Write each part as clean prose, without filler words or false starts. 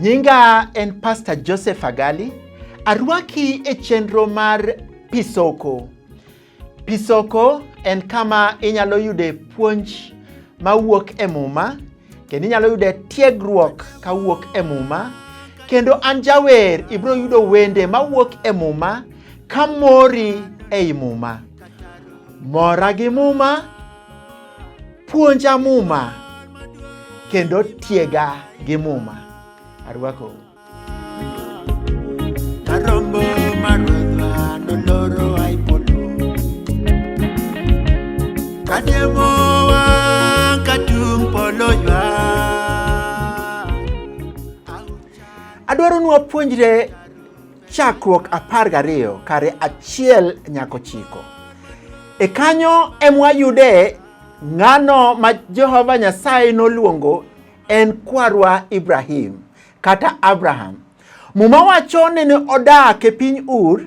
Nyinga en Pastor Joseph Agali. Arwaki e chenro mar Pisoko. Pisoko en kama inyalo yude puonj mawuok e Muma, kendo inyalo yude tiegruok kawuok e Muma, kendo an jawer ibiro yudo wende mawuok e Muma kamori ei Muma. Mora gi Muma, puonja Muma, kendo tiega gi Muma. Arwakou. Karombo maruodhwa noloro ai polo. Kadiemo wang' ka tung' polo ywak. Adwaro ni wapuonjre Chakruok 12 kare 1 nyaka 9. E kanyo emwayude ng'ano ma Jehova Nyasaye noluongo en kwarwa Ibrahim kata Abraham. Muma wacho ni ne odak e piny Ur,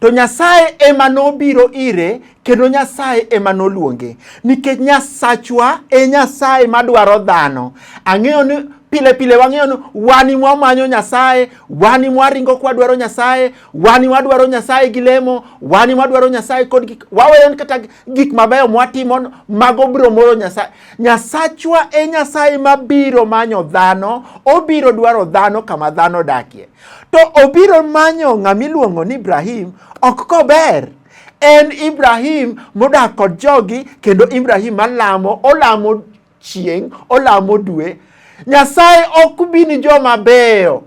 to Nyasaye ema nobiro ire kendo Nyasaye ema noluonge. Nikech Nyasachwa e Nyasaye madwaro dhano. Ang'eyo ni pile pile wang'eyo ni wan mwamanyo Nyasaye, wan mwaringo kwadwaro Nyasaye, wan mwadwaro Nyasaye gi lemo, wan mwadwaro Nyasaye kod gik, waweyo kata gik mabeyo mwatimo, mago biro moro Nyasaye. Nyasachwa e Nyasaye mabiro manyo dhano, obiro dwaro dhano kama dhano dakie. To obiro manyo ng'ama iluongo ni Ibrahim ok kober. En Ibrahim modak kod jogi kendo Ibrahim malamo, olamo chieng', olamo dwe. Nyasaye ok bi ni joma beyo.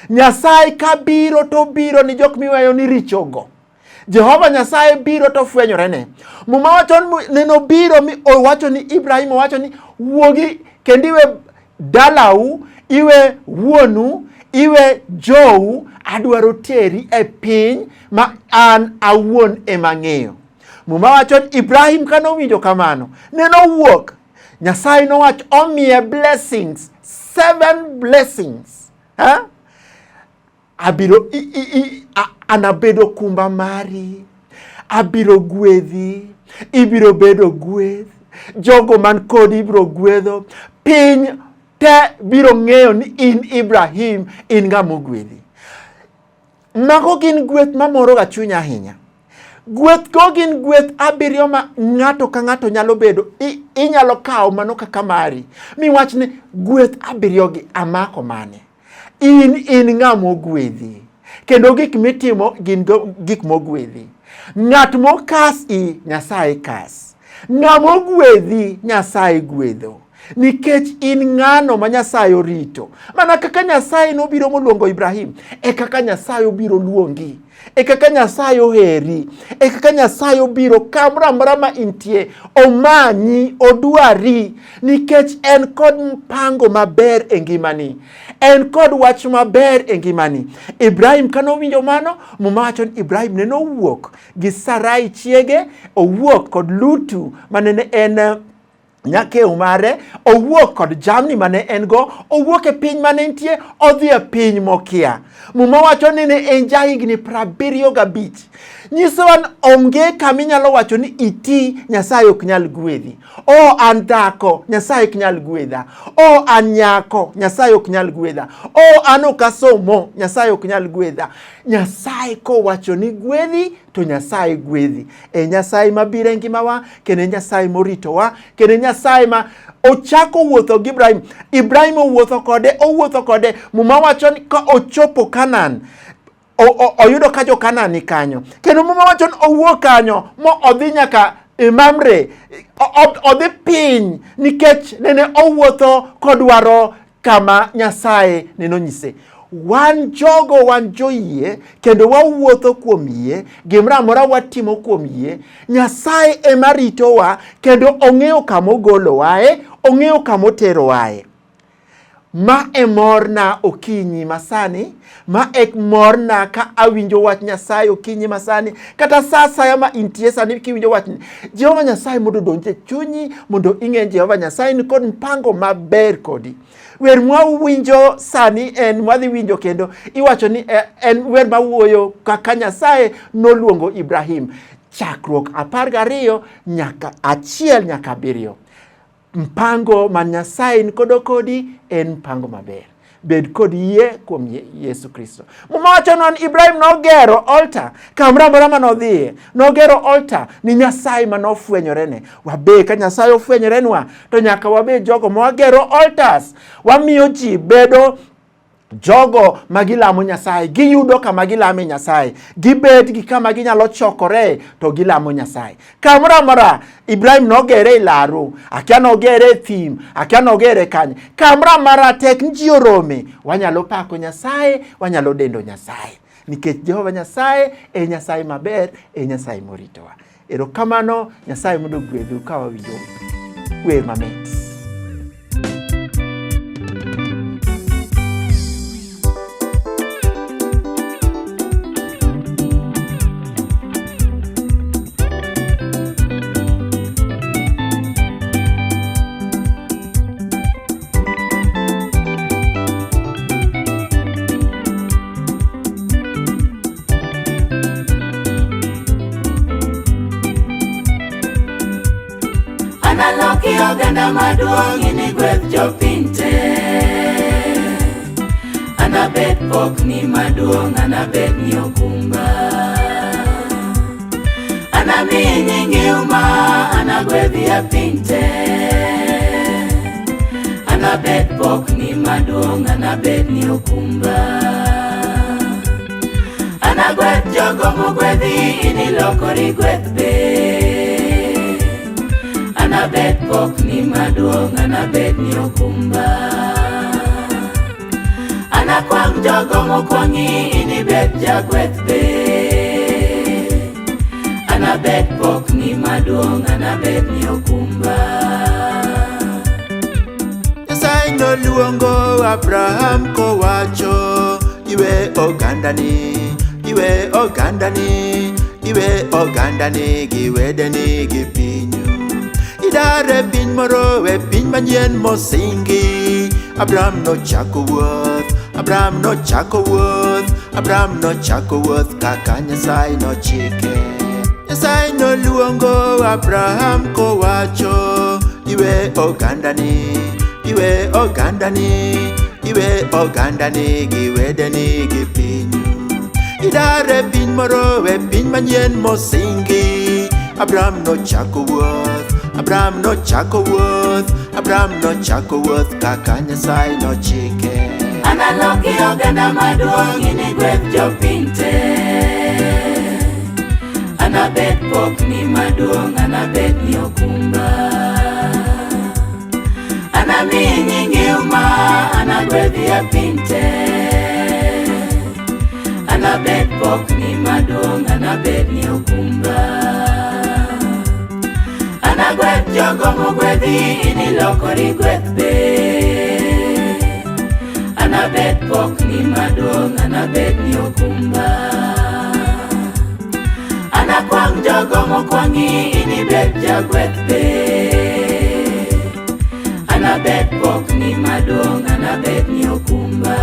Nyasaye kabiro to obiro ni jok miweyo ni richogo. Jehova Nyasaye biro to fwenyorene. Muma wacho ni nobiro mi owacho ni Ibrahim owacho ni wuogi kendo iwe dalau, iwe wuonu, iwe jou, adwaro teri e piny ma an awuon ema ang'eyo. Muma wacho ni Ibrahim kane owinjo kamano, ne nowuok. Nyasaye nowacho omiye blessings, 7 blessings. Ha? Abiro anabed okumba mari, abiro gwedhi, ibiro bedo gweth, jogo man kodi ibiro gwedho, piny te biro ng'eyo ni in Ibrahim, in ng'ama ogwedhi. Mago gin gweth mamoroga chunya ahinya. Gweth go gin gweth abiriyo ma ng'ato ka ng'ato nyalo bedo, inyalo kawo mano kaka mari, miwach ni gweth abiriyo gi amako mane. In in ng'ama ogwedhi kendo gik mitimo gin gik mogwedhi. Ng'at mokas i Nyasaye kas. Ng'ama ogwedhi Nyasaye gwedho. Nikech in ng'ano ma Nyasaye orito. Mana kaka Nyasaye nobiro moluongo Ibrahim, e kaka Nyasaye obiro luongi. E kaka Nyasaye oheri, e kaka Nyasaye obiro kamoro amora ma intie, omanyi, odwari, nikech en kod mpango maber e ngimani, en kod wach maber e ngimani. Ibrahim kane owinjo mano, Muma wacho ni Ibrahim ne nowuok gi Sarai chiege, owuok kod Lutu mane en nyakew mare, owuok kod jamni mane en go, owuok e piny mane entie, odhi e piny mokia. Muma wacho ni ne en jahigni 75. Nyisowa ni onge kama inyalo wacho ni iti, Nyasaye ok nyal gwedhi. O an dhako, Nyasaye ok nyal gwedha. O an nyako, Nyasaye ok nyal gwedha. O an ok asomo, Nyasaye ok nyal gwedha. Nyasaye kowacho ni gwedhi, to Nyasaye gwedhi. E Nyasaye mabiro e ngimawa, kendo e Nyasaye moritowa, kendo e Nyasaye ma ochako wuotho gi Ibrahim. Ibrahim owuotho kode, owuotho kode. Muma wacho ni ka ochopo Kanaan, oyudo ka jo Kanaan ni kanyo. Kendo Muma wacho ni owuok kanyo mo odhi nyaka e Mamre, odhi piny nikech nene owuotho kodwaro kama Nyasaye nene onyise. Wan jogo, wan joyie, kendo wawuotho kuom yie, gimoro amora watimo kuom yie. Nyasaye ema ritowa, kendo ong'eyo kama ogolowae, ong'eyo kama oterowae. Ma e morna okinyi masani, ma e morna ka awinjo wach Nyasaye okinyi masani, kata sa asaya ma intie sani kiwinjo wachni. Jehova Nyasaye mondo odonj e chunyi, mondo ing'e Jehova Nyasaye ni kod mpango maber kodi. Wer mwawinjo sani en mwadhi winjo kendo iwacho ni en wer mawuoyo kaka Nyasaye noluongo Ibrahim. Chakruok 12 nyaka 1 nyaka 7. Mpango ma Nyasaye ni kodo kodi en mpango maber. Bed kod yie kuom Yesu Kristo. Muma wachonwa ni Ibrahim nogero altar kamoro amora mane odhiye, nogero altar ni Nyasaye mane ofwenyorene. Wabe ka Nyasaye ofwenyorenwa to nyaka wabed jogo ma wagero altars, wamiyo ji bedo jogo ma gilamo Nyasaye, giyudo kama gilame Nyasaye, gibet gi kama ginyalo chokore to gilamo Nyasaye. Kamoro amora Ibrahim nogere e laru, akia nogere e thim, akia nogere kanye. Kamoro amora tek ni ji orome, wanyalo pako Nyasaye, wanyalo dendo Nyasaye. Nikech Jehova Nyasaye e Nyasaye maber, e Nyasaye moritowa. Erokamano, Nyasaye mondo ogwedhu ka wawinjo wer mamit. Analoki oganda maduong' inigwedh jopiny te. Anabed pokni maduong' anabed ni okumba. Anami nyingi uma anagwedhi e piny te. Anabed pokni maduong' anabed ni okumba. Anagwedh jogo mogwedhi inilokori gweth be. Anabed pokni maduong' anabed ni okumba. Anakwang' jogo mokwang'i inibed jagweth be. Anabed pokni maduong' anabed ni okumba. Nyasaye noluongo Abraham kowacho, iwe ogandani, iwe ogandani, iwe ogandani gi wedeni gi pinyu. Idar e piny moro e piny manyien mosingi. Abraham nochako wuoth, Abraham nochako wuoth, Abraham nochako wuoth kaka Nyasaye nochike. Nyasaye noluongo Abraham kowacho, iwe ogandani, iwe ogandani, iwe ogandani gi wedeni gi pinyu. Idar e piny moro e piny manyien mosingi. Abraham nochako wuoth, Abraham nochako wuoth, Abraham nochako wuoth kaka Nyasaye nochike. Analoki oganda maduong' inigwedh jopiny te. Anabed pokni maduong' anabed ni okumba. Anami nyingi uma anagwedhi e piny te. Anabed pokni maduong' anabed ni okumba. Anagwedh jogo mogwedhi inilokori gweth be. Anabed pokni maduong' anabed ni okumba. Anakwang' jogo mokwang'i inibed jagweth be. Anabed pokni maduong' anabed ni okumba.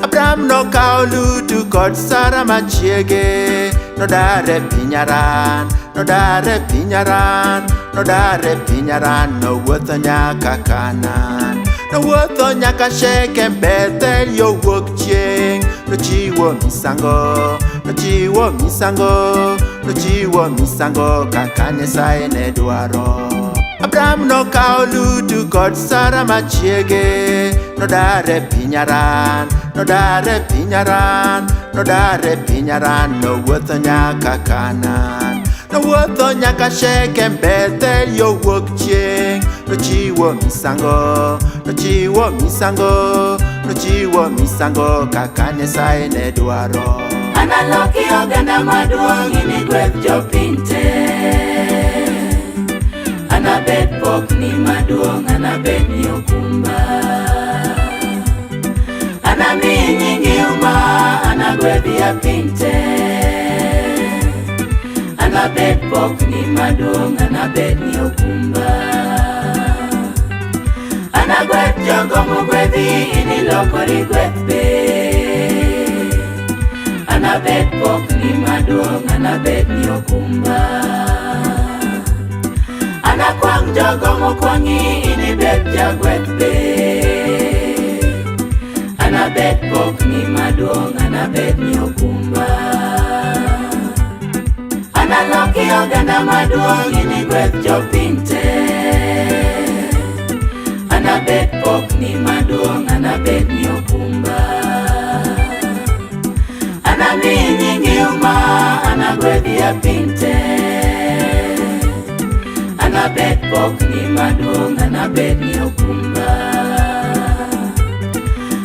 Abraham nokawo Lutu kod Sara machiege, nodar e piny Haran, nodar e piny Haran, nodar e piny Haran, nowuotho nyaka Kanaan. Nowuotho nyaka Shekem, Bethel yo wuok chieng', nochiwo misango, nochiwo misango, nochiwo misango kaka Nyasaye ne dwaro. Abraham nokawo Lutu kod Sara machiege, nodar e piny Haran, nodar e piny Haran, nodar e piny Haran, nowuotho nyaka Kanaan. Nowuotho nyaka Shekem, Bethel yo wuok chieng', nochiwo misango, nochiwo misango, nochiwo misango kaka Nyasaye ne dwaro. Analoki oganda maduong' inigwedh jopiny te. Anabed pokni maduong' anabed ni okumba. Anami nyingi uma anagwedhi e piny te. Anabed pokni maduong' anabed ni okumba. Anagwedh jogo mogwedhi inilokori gweth be. Anabed pokni maduong' anabed ni okumba. Anakwang' jogo mokwang'i inibed jagweth be. Anabed pokni maduong' anabed ni okumba. Analoki oganda maduong' inigwedh jopiny te. Anabed pokni maduong' anabed ni okumba. Anami nyingi uma anagwedhi e piny te. Anabed pokni maduong' anabed ni okumba.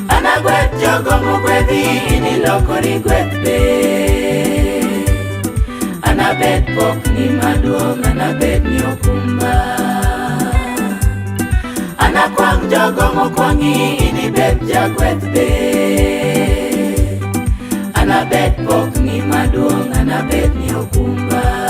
Anagwedh jogo mogwedhi inilokori gweth be. Anabed pokni maduong' anabed ni okumba. Anakwang' jogo mokwang'i inibed jagweth be. Anabed pokni maduong' anabed ni okumba.